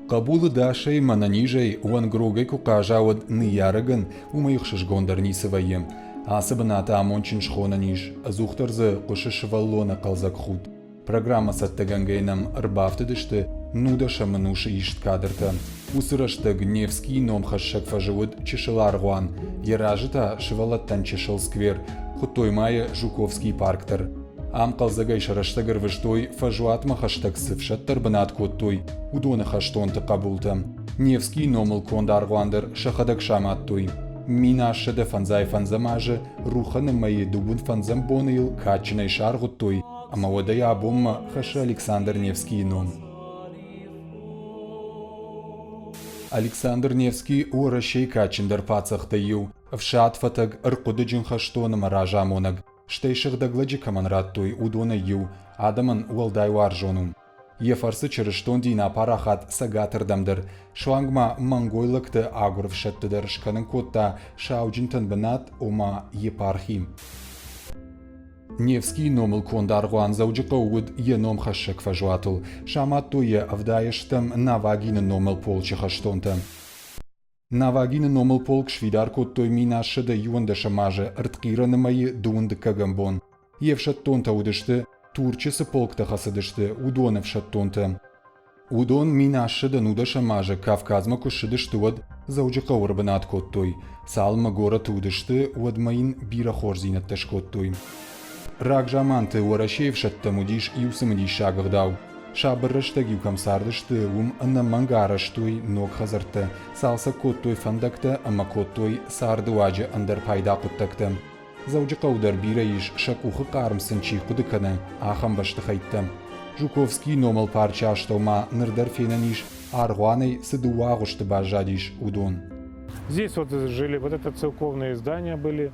Хъӕбулы дӕсӕй мӕ нӕнизӕй уӕнгрогӕй куы хъаза, уӕд ныййарӕгӕн уымӕй ӕхсызгондӕр ницы вӕййы. Ацы бынаты амондджын схонӕн ис, ӕдзухдӕр дзы хъуысы сывӕллоны хъӕлдзӕг худт. Программӕ цӕттӕгӕнгӕйӕ нӕм ӕрбафтыдысты нудӕсӕм ӕнусы ист кадртӕ. Уыцы рӕстӕг Невскийы номхӕссӕг фӕзы уыд чысыл аргъуан, йӕ разы та сывӕллӕттӕн чысыл сквер, хуыдтой ма йӕ Жуковскийы парк дӕр. Ам хъӕлдзӕгӕй сӕ рӕстӕг ӕрвыстой, фӕзуатмӕ хӕстӕг цы фсӕдтӕ ӕрбынат кодтой, уыдоны хӕстонты хъӕбултӕ. Невскийы номыл конд аргъуан дӕр сӕхӕдӕг самадтой. 1155 азы Рухӕны мӕйы дыууын фӕндзӕм боны йыл кадджынӕй саргъуыдтой ӕмӕ уӕдӕй абонмӕ хӕссы Александр Невскийы ном. Александр Невский Уӕрӕсейы кадджындӕр паддзӕхтӕй иу, ӕфсадфӕтӕг, ӕрхъуыдыджын хӕстон ӕмӕ разамонӕг, стӕй сыгъдӕг лӕджы кӕмӕн радтой, уыдонӕй иу, адӕмӕн уӕлдай уарзон у. Йӕ фӕрцы чырыстон дин апарахат цӕгатырдӕм дӕр, суанг ма монгойлӕгты агуырыфсӕдты дӕр скӕнын кодта сауджынтӕн бынат, ома епархи. Невскийы номыл конд аргъуан Дзӕуджыхъӕуы уыд йӕ номхӕссӕг фӕзуатыл. Самадтой йӕ ӕвдайӕстӕм Навагины номыл полчы хӕстонтӕ. Навагины номыл полк сфидар кодтой 1711 азы ӕртхъирӕны мӕйы дыууын дыккӕгӕм бон. Йе фсӕддонтӕ уыдысты, Турчы цы полктӕ хӕцыдысты, уыдоны ӕфсӕддонтӕ. Уыдон 1719 азы Кавказмӕ куы ссыдысты, уӕд Дзӕуджыхъӕуы ӕрбынат кодтой. Цалынмӕ горӕты уыдысты, уӕдмӕ йын бирӕ хорздзинӕдтӕ скодтой. Рагзаманты Уӕрӕсейы ӕфсӕдтӕм уыдис иу цымыдисаг ӕгъдау. Сабыр рӕстӕг-иу кӕм цардысты, уым ӕнӕмӕнг арӕзтой ног хӕдзӕрттӕ, цалцӕг кодтой фӕндӕгтӕ ӕмӕ кодтой цардыуаджы ӕндӕр пайда хъуыддӕгтӕ. Дзӕуджыхъӕуы дӕр бирӕ ис, сӕ къухы хъарм сын чи хъуыды кӕны, ахӕм бӕстыхӕйттӕ. Жуковскийы номыл парчы астӕу ма ныр дӕр фенӕн ис, аргъуанӕй цы дыууӕ агъуысты баззадис, уыдон. Здесь вот жили, вот это церковные здания были.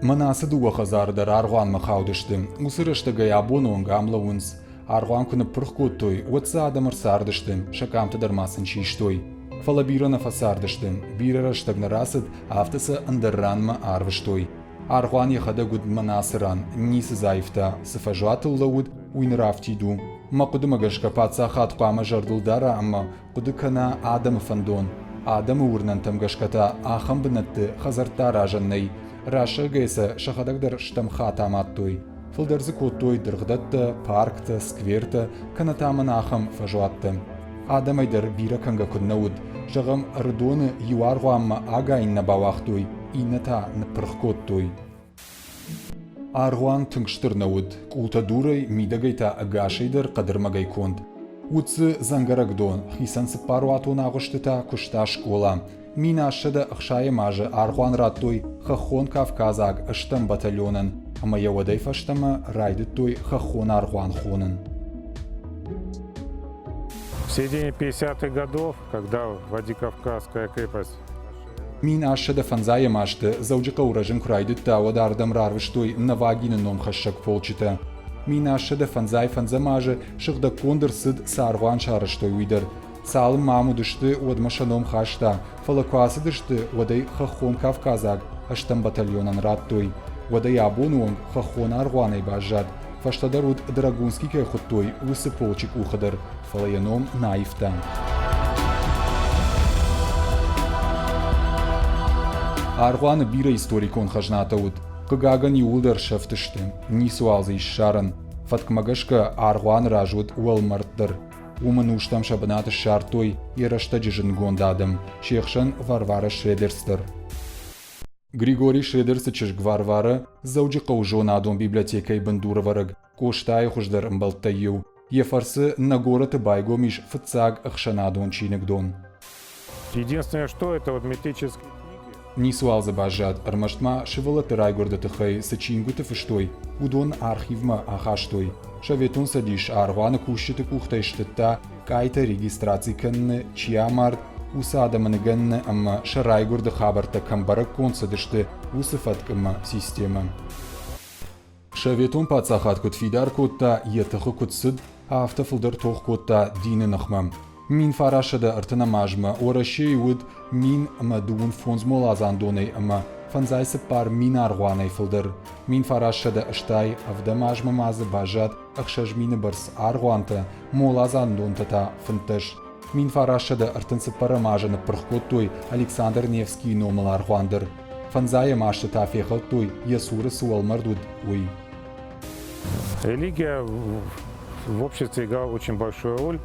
Мӕнӕ ацы дыууӕ хӕдзары дӕр аргъуанмӕ хаудысты. Уыцы рӕстӕгӕй абоны онг ам лӕууынц. Аргъуан куы ныппырх кодтой, уӕд дзы адӕм ӕрцардысты, сӕ къамтӕ дӕр ма сын систой. Фӕлӕ бирӕ нӕ фӕцардысты, бирӕ рӕстӕг нӕ рацыд, афтӕ сӕ ӕндӕр ранмӕ арвыстой. Аргъуан йӕхӕдӕг уыд мӕнӕ ацы ран, ницы дзы аивта, цы фӕзуатыл лӕууыд, уый ныр афтид у. Мӕ хъуыдымӕ гӕсгӕ паддзахад хъуамӕ зӕрдыл дара ӕмӕ хъуыды кӕна адӕмы фӕндон. Адӕмы уырнӕнтӕм гӕсгӕ та ахӕм бынӕтты хӕдзӕрттӕ аразӕн нӕй. Рӕсӕгӕй сӕ сӕхӕдӕг дӕр стӕм хатт амадтой. Фылдӕр дзы кодтой дыргъдӕттӕ, парктӕ, сквертӕ, кӕнӕ та мӕнӕ ахӕм фӕзуӕттӕ. Адӕмӕй дӕр бирӕ кӕнгӕ куыд нӕ уыд. Зӕгъӕм, Ӕрыдоны иу аргъуанмӕ агайын нӕ бауагътой, иннӕ та ныппырх кодтой. Аргъуан тынг стыр нӕ уыд, къултӕ дурӕй, мидӕгӕй та ӕгасӕй дӕр хъӕдырмӕгӕй конд. Уыд дзы дзӕнгӕрӕгдон, хицӕн цыппаруатон агъуыстытӕ куыста скъола. 1760 азы аргъуан радтой Хӕххон Кавказаг ӕстӕм батальонӕн ӕмӕ йӕ уӕдӕй фӕстӕмӕ райдыдтой Хӕххон аргъуан хонын. В середине 50-х годов, когда Владикавказская крепость 1705 азты Дзӕуджыхъӕуы рӕзын куы райдыдта, уӕд ардӕм рарвыстой Навагины номхӕссӕг полчытӕ. 1755 азы сыгъдӕггонд ӕрцыд, цы аргъуан сарӕзтой, уый дӕр. Цалынмӕ ам уыдысты, уӕдмӕ сӕ ном хаста, фӕлӕ куы ацыдысты, уӕд ӕй хӕххон кавказаг ӕстӕм батальонӕн радтой. Уӕдӕй абоны онг хӕххон аргъуанӕй баззад. Фӕстӕдӕр уыд Драгунский кӕй хуыдтой, уыцы полчы къухы дӕр, фӕлӕ йӕ ном нӕ аивта. Аргъуаны бирӕ историкон хӕзнатӕ уыд. Хъыгагӕн, иууылдӕр сӕфтысты, ницыуал дзы ис ссарӕн. Фӕткмӕ гӕсгӕ аргъуаны раз уыд уӕлмӕрд дӕр. Уым ын устӕм сӕ бынат ссардтой йӕ рӕстӕджы зындгонд адӕм, се хсӕн Варвара Шредерс дӕр. Григорий Шредерсы чызг Варвара Дзӕуджыхъӕуы зонадон библиотекӕйы бындурӕвӕрӕг Къостайы хуыздӕр ӕмбӕлттӕй иу. Йӕ фӕрцы нӕ горӕты байгом ис фыццаг ӕхсӕнадон чиныгдон. Единственное, что это вот метрические Ницыуал дзы баззад, ӕрмӕст ма сывӕллӕтты райгуырды тыххӕй цы чингуыты фыстой, уыдон архивмӕ ахастой. Советон Цӕдис аргъуаны кусджыты къухтӕй стыдта къайтӕ регистраци кӕныны, чи амард, уыцы адӕмы ныгӕныны ӕмӕ сӕ райгуырды хабӕрттӕ кӕм бӕрӕггонд цыдысты, уыцы фӕтк ӕмӕ системӕ. Советон паддзахад куыд фидар кодта, йӕ тыхы куыд цыд, афтӕ фылдӕр тох кодта дины ныхмӕ. 1930 азмӕ Уӕрӕсейы уыд 1035 моладзандонӕй ӕмӕ 54 аргъуанӕй фылдӕр. 1987 азмӕ ма дзы баззад 6000 бӕрц аргъуантӕ, моладзандонтӕ та 15. 1934 азы ныппырх кодтой Александр Невскийы номыл аргъуан дӕр. Фӕндзайӕм азты та фехӕлдтой, йӕ цуры цы уӕлмӕрд уыд, уый. Религия в обществе играла очень большую роль.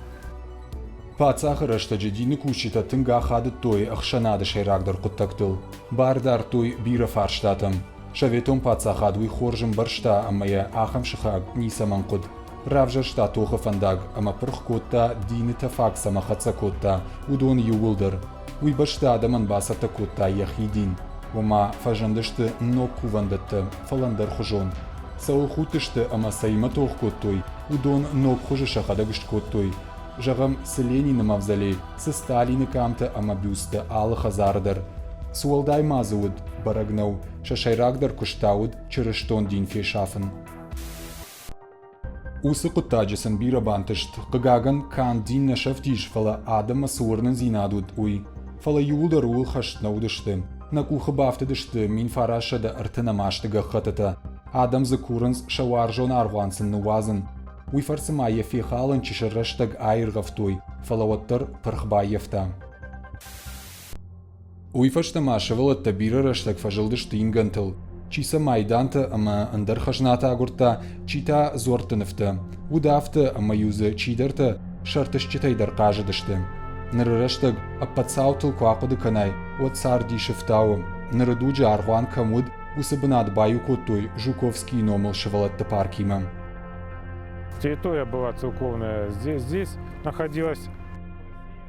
Паддзахы рӕстӕджы дины кусджытӕ тынг ахадыдтой ӕхсӕнады сӕйрагдӕр хъуыддӕгтыл, бар дардтой бирӕ фарстатӕм. Советон паддзахад уый хорз ӕмбӕрста ӕмӕ йӕ ахӕм сыхаг ницӕмӕн хъуыд. Равзӕрста тохы фӕндаг ӕмӕ пырх кодта, дины тӕфаг цӕмӕ хӕццӕ кодта, уыдон иууылдӕр. Уый бӕсты адӕмӕн бацӕттӕ кодта йӕхи дин. Ома, фӕзындысты ног кувӕндӕттӕ, фӕлӕ ӕндӕрхуызон. Цӕуыл худтысты ӕмӕ цӕимӕ тох кодтой, уыдон ног хуызы сӕхӕдӕг скодтой. Зӕгъӕм, цы Ленины мавзолей, цы Сталины къамтӕ ӕмӕ бюсттӕ алы хӕдзары дӕр. Цы уӕлдай ма дзы уыд, бӕрӕг нӕу, сӕ сӕйрагдӕр куыст та уыд чырыстон дин фесафын. Уыцы хъуыддаджы сын бирӕ бантыст. Хъыгагӕн, канд дин нӕ сӕфтис, фӕлӕ адӕммӕ цы уырнындзинад уыд, уый. Фӕлӕ иууылдӕр ууыл хӕст нӕ уыдысты. Нӕ къухы бафтыдысты 1930 азты гӕххӕттытӕ. Адӕм дзы курынц сӕ уарзон аргъуан сын ныууадзын. Уый фӕрцы ма йӕ фехалын чысыл рӕстӕг аиргъӕвтой, фӕлӕ уӕддӕр пырх баййӕфта. Уый фӕстӕ ма сывӕллӕттӕ бирӕ рӕстӕг фӕзылдысты ингӕнтыл. Чи сӕ майдантӕ ӕмӕ ӕндӕр хӕзнатӕ агуырдта, чи та дзуӕртты нывтӕ. Уыд афтӕ, ӕмӕ-иу дзы чидӕртӕ сӕртысджытӕй дӕр хъазыдысты. Ныры рӕстӕг ӕппӕт цаутыл куы ахъуыды кӕнай, уӕд цард дисы фтауы. Ныры дуджы аргъуан кӕм уыд, уыцы бынат баиу кодтой Жуковскийы номыл сывӕллӕтты паркимӕ. Территория была церковная здесь, здесь находилась.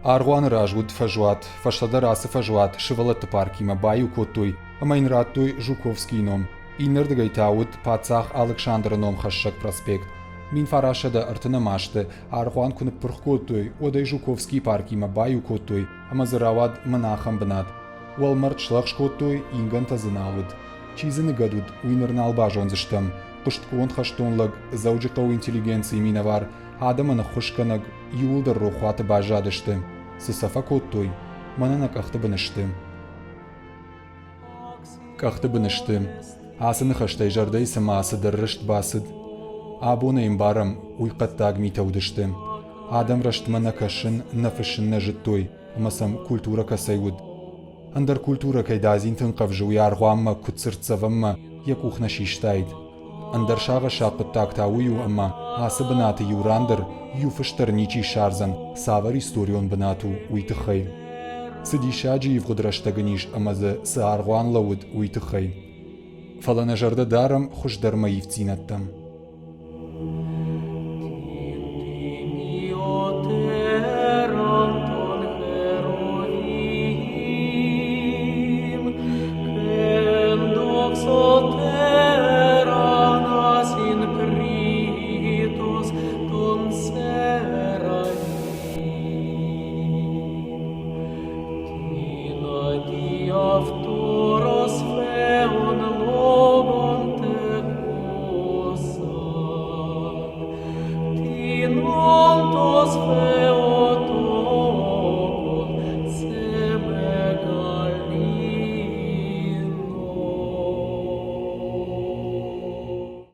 Аргъуаны раз уыд фӕзуат. Фӕстӕдӕр ацы фӕзуат сывӕллӕтты паркимӕ баиу кодтой ӕмӕ йын радтой Жуковскийы ном. Иннӕрдыгӕй та уыд паддзах Алыксандры номхӕссӕг проспект. 1930 азты аргъуан куы ныппырх кодтой, уӕд ӕй Жуковскийы паркимӕ баиу кодтой ӕмӕ дзы рауад мӕнӕ ахӕм бынат. Уӕлмӕрд слӕгъз кодтой, ингӕнтӕ дзы нал уыд. Чи дзы ныгӕд уыд, уый ныр нал базондзыстӕм. Хъуыстгонд хӕстон лӕг, Дзӕуджыхъӕуы интеллигенцийы минӕвар, адӕмӕн ӕххуысгӕнӕг, иууылдӕр рохуаты баззадысты. Цы сӕ фӕкодтой, мӕнӕ нӕ къӕхты бын сты. Къӕхты бын сты. Ацы ныхӕстӕй зӕрдӕйы цыма цыдӕр рыст бацыд. Абон ӕй ӕмбарӕм, уый хъӕддаг митӕ уыдысты. Адӕм рӕстмӕ нӕ кӕсын, нӕ фыссын нӕ зыдтой, ӕмӕ сӕм культурӕ кӕцӕй уыд. Ӕндӕр культурӕ кӕй дадзинты ӕнхъӕвзы, уый аргъуанмӕ куыд цыртдзӕвӕнмӕ йӕ къух нӕ систаид. Ӕндӕр сагъӕссаг хъуыддаг та уый у, ӕмӕ ацы бынаты иу ран дӕр, иу фыст дӕр ничи ссардзӕн, цавӕр историон бынат у, уый тыххӕй. Цы диссаджы ивгъуыд рӕстӕг ын ис ӕмӕ дзы цы аргъуан лӕууыд, уый тыххӕй. Фӕлӕ нӕ зӕрдӕ дарӕм хуыздӕрмӕ ивддзинӕдтӕм.